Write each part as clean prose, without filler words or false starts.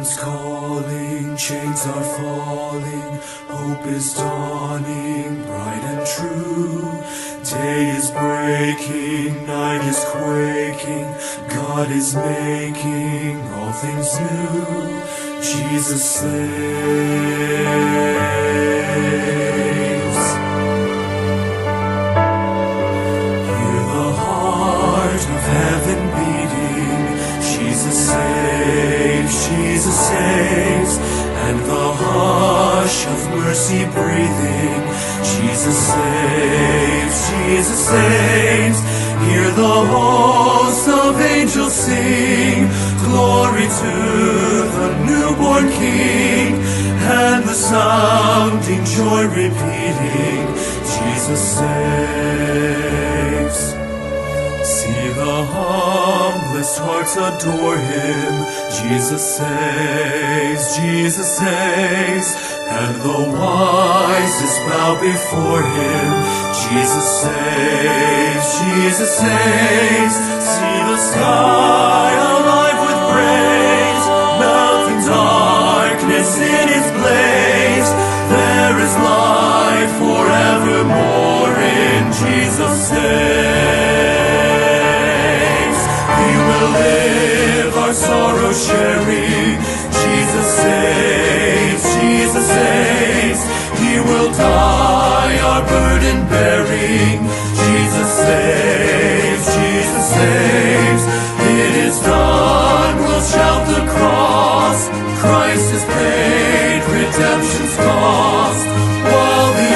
Heaven's calling, chains are falling, hope is dawning, bright and true. Day is breaking, night is quaking, God is making all things new. Jesus saves. Hear the heart of heaven beating. Jesus saves, Jesus saves, and the hush of mercy breathing. Jesus saves, Jesus saves. Hear the hosts of angels sing, glory to the newborn King, and the sounding joy repeating, Jesus saves. See the humblest hearts adore him. Jesus saves, and the wisest bow before him. Jesus saves, Jesus saves. See the sky alive with praise, melting darkness in its blaze. There is light forevermore in Jesus saves. He will live our sorrow sharing. Jesus saves, Jesus saves. He will die our burden bearing. Jesus saves, Jesus saves. It is done, we'll shout the cross. Christ has paid redemption's cost. While the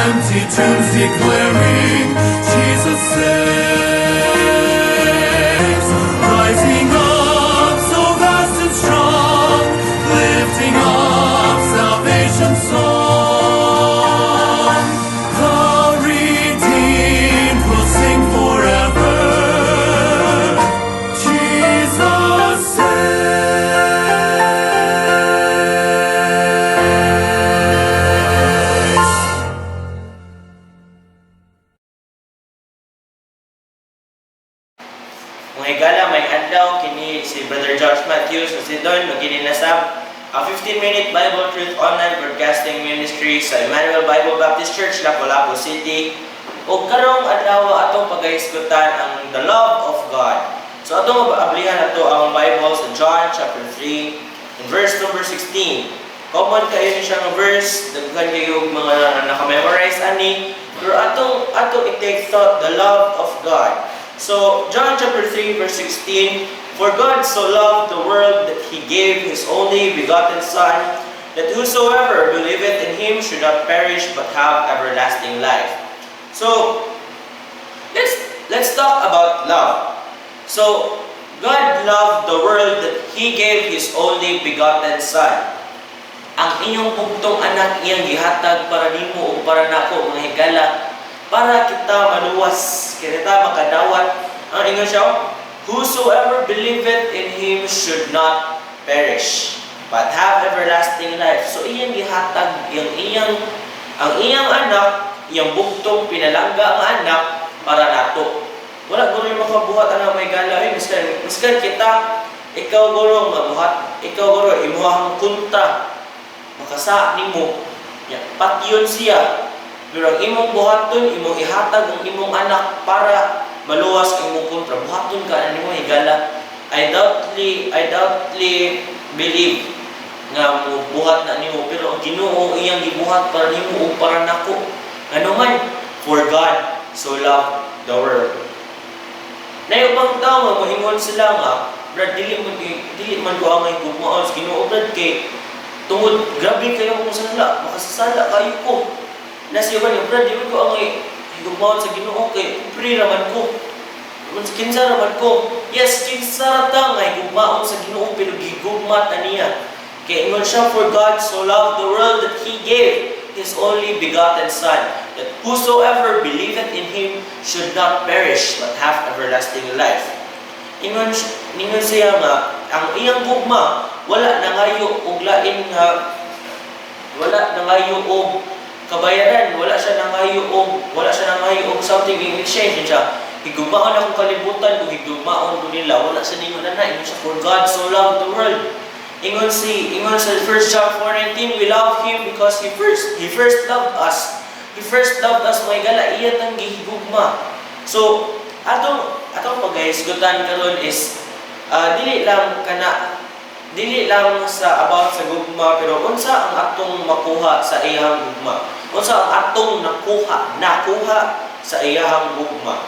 empty tomb's declaring, Jesus saves. Rising up so vast and strong, lifting up salvation's song. The redeemed will sing forever. Jesus saves. Mga higala, maayong adlaw, kini si Brother Josh Matthews sa Sidon, kini nasab ang 15-minute Bible Truth Online Broadcasting Ministry sa Emmanuel Bible Baptist Church, Lapu-Lapu City. Ug karong adlaw atong pagahisgutan ang the love of God. So atong ablihan nato ang Bible sa John chapter 3 and verse number 16. Common kayo ni siya nga verse, daghan kayo og mga naka-memorize ani, pero atong i-take thought the love of God. So, John chapter 3 verse 16, "For God so loved the world that He gave His only begotten Son, that whosoever believeth in Him should not perish but have everlasting life." So, let's talk about love. So, God loved the world that He gave His only begotten Son. Ang iyong bugtong anak iyang gihatag para nimo ug para nako, mga higala, para kita maluwas, kita makadawat. Ang ingon siya, "Whosoever believeth in Him should not perish, but have everlasting life." So iyang gihatag yung iyang ang iyang anak, iyang bugtong pinalangga ang anak para nato. Wala guro yung makabuhat ana, mga higala eh, miskan kita, ikaw guro nga buhat, ikaw guro imuhang kontra makasa nimo ya, patyon siya, pero ang imong buhaton, imong ihatag ang imong anak para maluwas ang imong kontra, buhaton ka nimo, higala? I doubtly believe nga mo buhat na nimo, pero ang Ginoo iyang gibuhat para nimo ug para nako. Ngano man, for God so loved the world. Naay ubang tao nga moingon sila nga, "Brad, dili man ko angay gugmaon sa Ginoo, brad, kay tungod grabe kayo kung sala, makasasala kayo ko." Nasiya ba niya, "Brad, dili ko angay gugmaon sa Ginoo kay pobre raman ko. Kinsa raman ko." Yes, kinsa ra ta nga gugmaon sa Ginoo, pero gigugma ta niya. Kay ingon siya, "For God so loved the world that He gave His only begotten Son, that whosoever believeth in Him should not perish, but have everlasting life." Ingon siya nga, ang iyang gugma, wala nangayo og lain nga, wala nangayo og kabayaran, wala siya nangayo og something in exchange. Siya, "Higugmaon akong kalibutan kung higugmaon ko nila." Wala sa ningon na, ingon siya, "For God so loved the world." Ingon sa 1 John 4:19, we love Him because He first loved us. He first loved us, mga higala, iya tang gihigugma. So, atong pagkahisgutan karon is dili lang sa about sa gugma, pero unsa ang atong makuha sa iyang gugma? Unsa ang atong nakuha sa iyang gugma?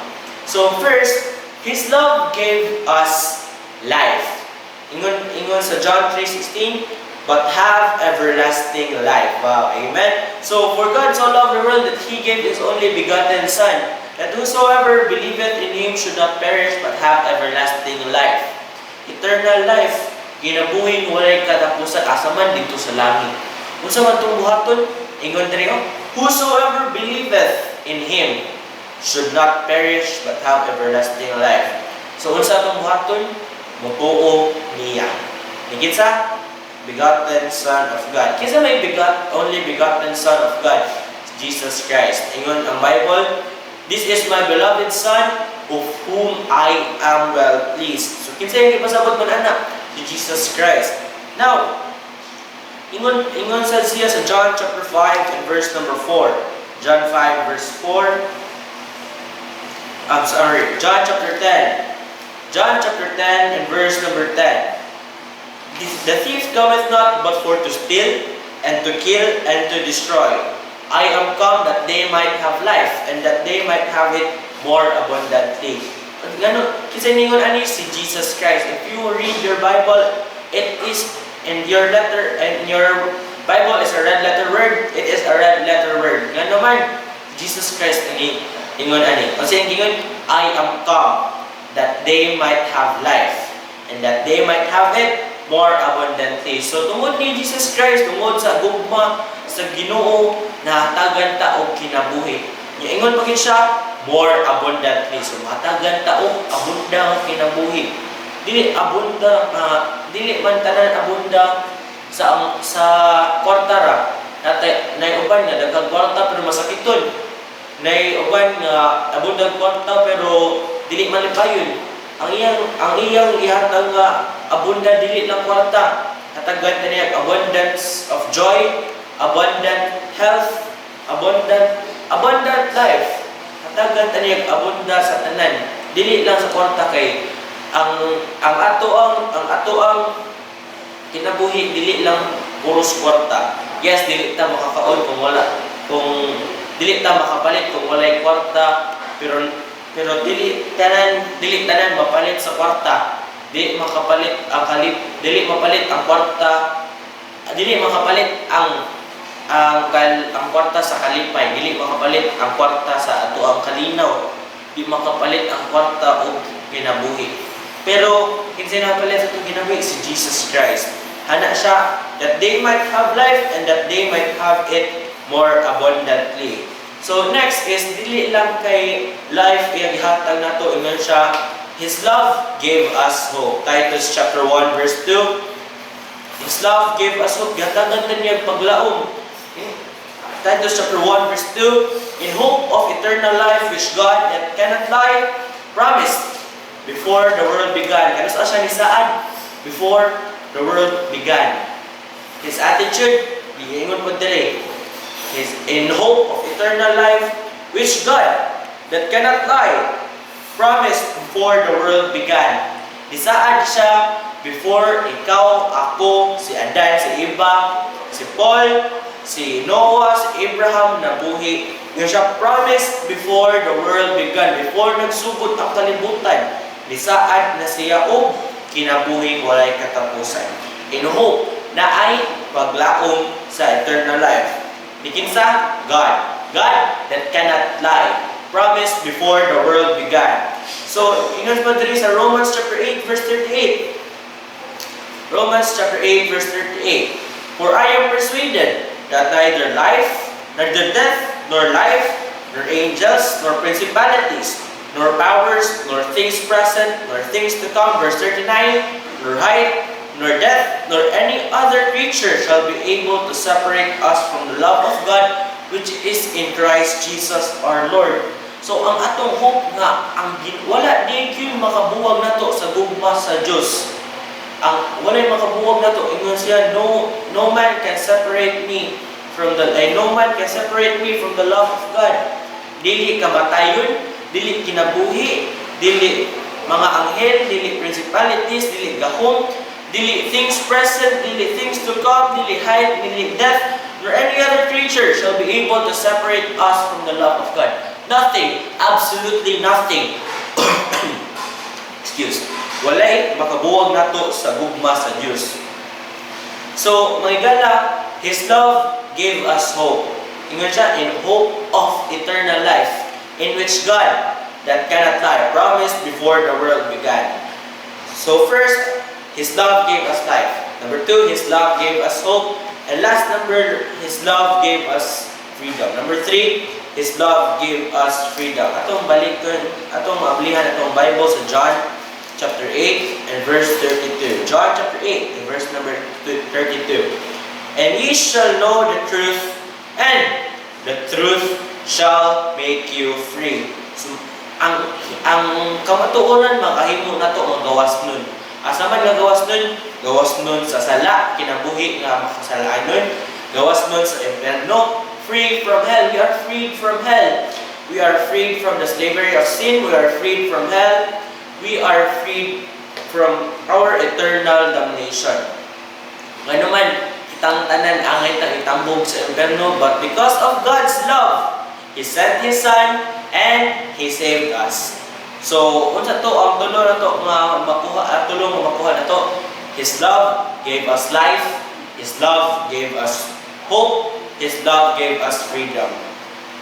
So first, His love gave us life. Ingon sa John 3:16, but have everlasting life. Wow, amen. So for God so loved the world that He gave His only begotten Son, that whosoever believeth in Him should not perish but have everlasting life. Eternal life, kinabuhing walay katapusan, asa man didto sa langit. Unsa man tong buhaton? Ingon diri oh, whosoever believeth in Him should not perish but have everlasting life. So unsa tong buhaton? Mutuo niya. Ni kinsa? Begotten Son of God. Kinsa may only begotten Son of God? Jesus Christ. Ingon ang Bible, "This is my beloved Son, of whom I am well pleased." So kinsa yung ipasabot man ana? Si Jesus Christ. Now, ingon sa siya sa John chapter 5 and verse number 4. John 5 verse 4. I'm sorry, John chapter 10. John chapter 10 and verse number 10. The thief cometh not but for to steal and to kill and to destroy. I am come that they might have life and that they might have it more abundantly. Ngano, kinsa ningon ani? Si Jesus Christ. If you read your Bible, it is in your letter and your Bible is a red letter word. It is a red letter word. Ngano man, Jesus Christ ani ingon ani. Kasi ang ingon, "I am come that they might have life and that they might have it more abundantly." So tungod ni Jesus Christ, tungod sa gugma sa Ginoo, nahatagan ta og kinabuhi. Nya ingon pa gyud siya, more abundantly. So mahatagan ta og abunda nga kinabuhi. Dili abunda nga dili man tanan abunda sa kwarta ra. Natay nay uban nga daghang kwarta pero masakiton. Nay uban nga abundang kwarta pero dili malipayon. Ang iyang gihatag nga abunda, dili lang kwarta. Hatagan ta niya abundance of joy, abundant health, abundant life. Hatagan ta niya abunda sa tanan. Dili lang sa kwarta kay ang ato ang kinabuhi dili lang puros kwarta. Yes, dili ta makakaon kung wala kung dili ta makapalit kung walay kwarta, pero dili tanan mapalit sa kwarta. Dili mapalit ang kwarta, dili makapalit ang kwarta sa kalipay, dili makapalit ang kwarta sa ato ang kalinaw, di makapalit ang kwarta og kinabuhi. Pero kinsay nakapalit sa atong kinabuhi? Si Jesus Christ. Hana siya, that they might have life and that they might have it more abundantly. So next is dili lang kay life iyang gihatag nato. Ingon siya, His love gave us hope. Titus chapter 1 verse 2. His love gave us hope. Gihatagan ta niya paglaom. Titus chapter 1 verse 2, in hope of eternal life, which God that cannot lie promised before the world began. Kanus-a siya nisaad? Before the world began. His attitude, giingon po diri, his in hope of eternal life, which God that cannot lie promised before the world began. Nisaad siya before ikaw, ako, si Adan, si Eva, si Paul, si Noah, si Abraham nabuhi. Nga siya promised before the world began, before nagsugod ang kalibutan. Nisaad na siya og kinabuhing walay katapusan. In hope na ay paglaom sa eternal life. Ni kinsa? God. God that cannot lie. Promised before the world began. So, ingon pa diri sa Romans chapter 8 verse 38. Romans chapter 8 verse 38. For I am persuaded that neither life, neither death, nor life, nor angels, nor principalities, nor powers, nor things present, nor things to come, verse 39, nor height, nor depth, nor any other creature shall be able to separate us from the love of God which is in Christ Jesus our Lord. So ang atong hope nga wala di gyud makabuwag nato sa gugma sa Dios. Ang walay makabuwag nato. Ingon siya, no man can separate me from the ay, no man can separate me from the love of God. Dili kamatayon, dili kinabuhi, dili mga anghel, dili principalities, dili gahom, dili things present, dili things to come, dili height, dili depth, nor any other creature shall be able to separate us from the love of God. Nothing, absolutely nothing. Excuse. Walay makabuwag nato sa gugma sa Dios. So, mga higala, His love gave us hope. Ingon siya, in hope of eternal life, in which God, that cannot lie, promised before the world began. So first, His love gave us life. Number two, His love gave us hope. And last number, His love gave us freedom. Number three, His love gave us freedom. Atong balikon, atong maablihan atong Bible sa John chapter 8 and verse 32. John chapter 8 and verse number 32. "And ye shall know the truth, and the truth shall make you free." So, ang kamatuoran makahimo nato magawas nun. Asa man nga gawas nun? Gawas nun sa sala, kinabuhi nga makasalaanon. Gawas nun sa impyerno, free from hell. We are freed from hell. We are freed from the slavery of sin. We are freed from hell. We are freed from our eternal damnation. Ngano man, kitang tanan angay tang itambog sa impyerno, but because of God's love, He sent His Son and He saved us. So, unsa to ang tulo nato nga makuha, tulo nga makuha nato? His love gave us life, His love gave us hope, His love gave us freedom.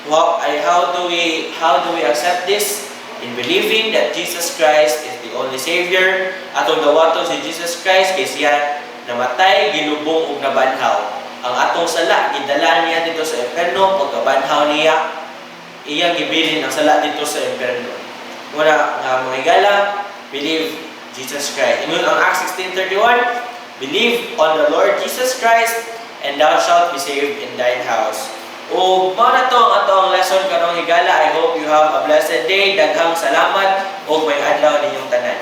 Well, how do we accept this? In believing that Jesus Christ is the only Savior. Atong dawaton si Jesus Christ kay siya namatay, gilubong ug nabanhaw. Ang atong sala gidala niya didto sa impierno. Pagkabanhaw niya, iyang gibilin ang sala didto sa impierno. Wala nga, mga higala, believe Jesus Christ. Ingon ang Acts 16:31, "Believe on the Lord Jesus Christ and thou shalt be saved in thine house." O mao na to ang atong lesson karong higala. I hope you have a blessed day. Daghang salamat ug maayong adlaw ninyong tanan.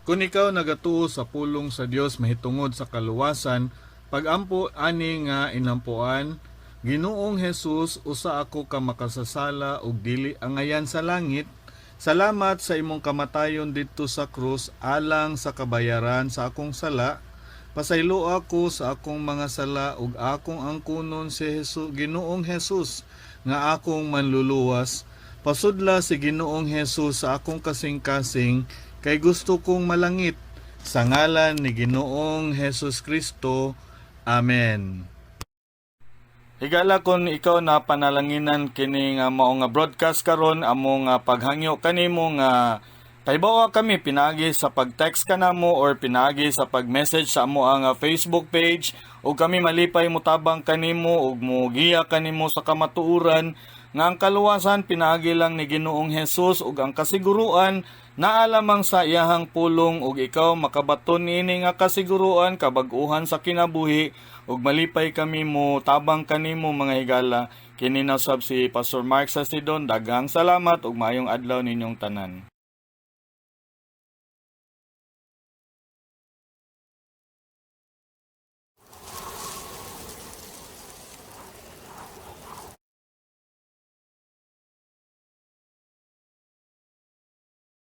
Kung ikaw nagatuo sa pulong sa Dios mahitungod sa kaluwasan, pagampo ani nga inampuan: "Ginoong Jesus, usa ako ka makasasala ug dili angayan sa langit. Salamat sa imong kamatayon didto sa krus alang sa kabayaran sa akong sala. Pasaylo ako sa akong mga sala ug akong angkunon si Jesus, Ginoong Jesus, nga akong manluluwas. Pasudla si Ginoong Jesus sa akong kasing-kasing kay gusto kong malangit. Sa ngalan ni Ginoong Jesus Kristo. Amen." Higala, kon ikaw na panalanginan kini nga mao nga broadcast karon, amo nga paghangyo kanimo nga pahibawa kami pinaagi sa pag-text kanamo or pinaagi sa pag-message sa amo ang Facebook page ug kami malipay motabang kanimo ug mogiya kanimo sa kamatuoran nga ang kaluwasan pinaagi lang ni Ginoong Hesus ug ang kasiguruan naa lamang sa iyahang pulong, ug ikaw makabaton niini nga kasiguruan, kabag-uhan sa kinabuhi, ug malipay kami mo tabang kanimo, mga higala. Kini na sab si Pastor Mark Sasidon. Daghang salamat ug maayong adlaw ninyong tanan.